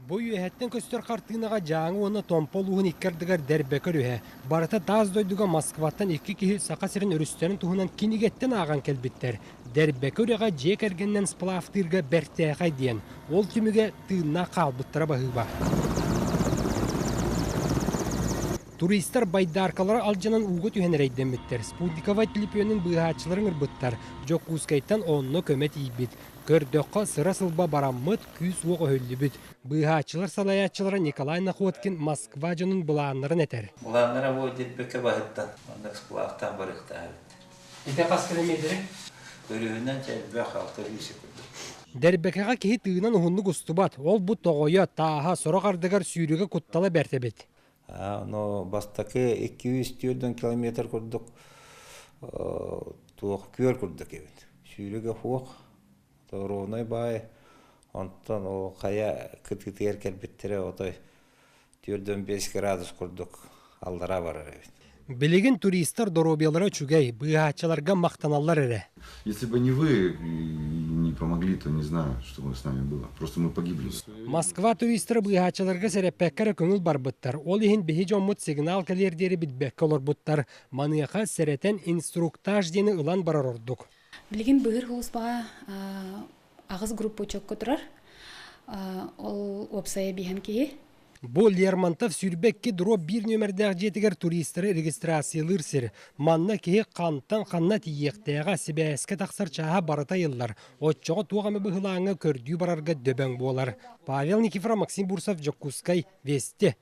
Бу үөһэттэн көстөр хартыынаҕа Дьааҥы уонна Томпо улууһун икки ардыгар Дэрбэкэ өрүһэ. Барыта таас дойдуга Москваттан икки киһи Саха сирин өрүстэрин туһунан кинигэттэн ааҕан кэлбиттэр. Дэрбэкэ үрэҕэ дьиэ кэргэнинэн сплавтыырга бэртээхэй диэн. Ол түмүгэ тыыннаах хаалбыттара баһыыба. Туристар байдааркалара алдьанан ууга түһэн эрэйдэммиттэр. Спутниковай түлүпүөнүн быыһааччылары ыҥырбыттар. Дьокуускайтан онно көмө тиийбит. Көрдөххө, сыра-сылба бараммыт, күүс-уох өһүллүбүт. Быыһааччылар салайааччылара Николай Находкин Москва дьонун былааннарын этэр. Былааннара бу Дирбекке баһыттан, онно сплавтаан барыахтаах эбиттэр. Ити хас километры? Өрүһүнэн элбэх 600 курдук. Дэрбэкэҕэ киһи тыынан уһуннук устубат, ол бу тоҕойо, тааһа, сорох ардыгар сүүрүгэ куттала бэрт эбит. Но бастакы 204 километр курдук туох күөл курдук эбит. Сүүрүгэ суох, ровнай баай, онтон ол хайа кытыытыгар кэлбиттэрэ отой 45 градус курдук аллара барар эбит. Билигин туристар доруобуйалара үчүгэй, быыһааччыларга махтаналлар эрэ. Если бы не вы не помогли, то не знаю, что бы с нами было. Просто мы погибли. Москва туристара быыһааччыларга сэрэппэккэ эрэ көҥүл барбыттар. Ол иһин биһи дьоммут сигнал кэлиэр диэри билбэккэ олорбуттар. Маныаха сэрэтэн инструктаж диэни ылан барар ордук. Билигин быыһыыр сулууспаҕа аҕыс группа учуокка турар. Ол уопсайа биһэн киһи. Бу Лермонтов 22 дроп биир нүөмэрдээх дьиэтигэр туристары регистрациялыыр сир. Манна киһи хантан ханна тиийиэхтээҕэ, сибээскэ тахсар чааһа барыта ыйыллар. Оччоҕо туох эмэ быһылааҥҥа көрдүү барарга дөбөҥ буолар. Павел Никифоров, Максим Бурсов, Дьокуускай, Вести.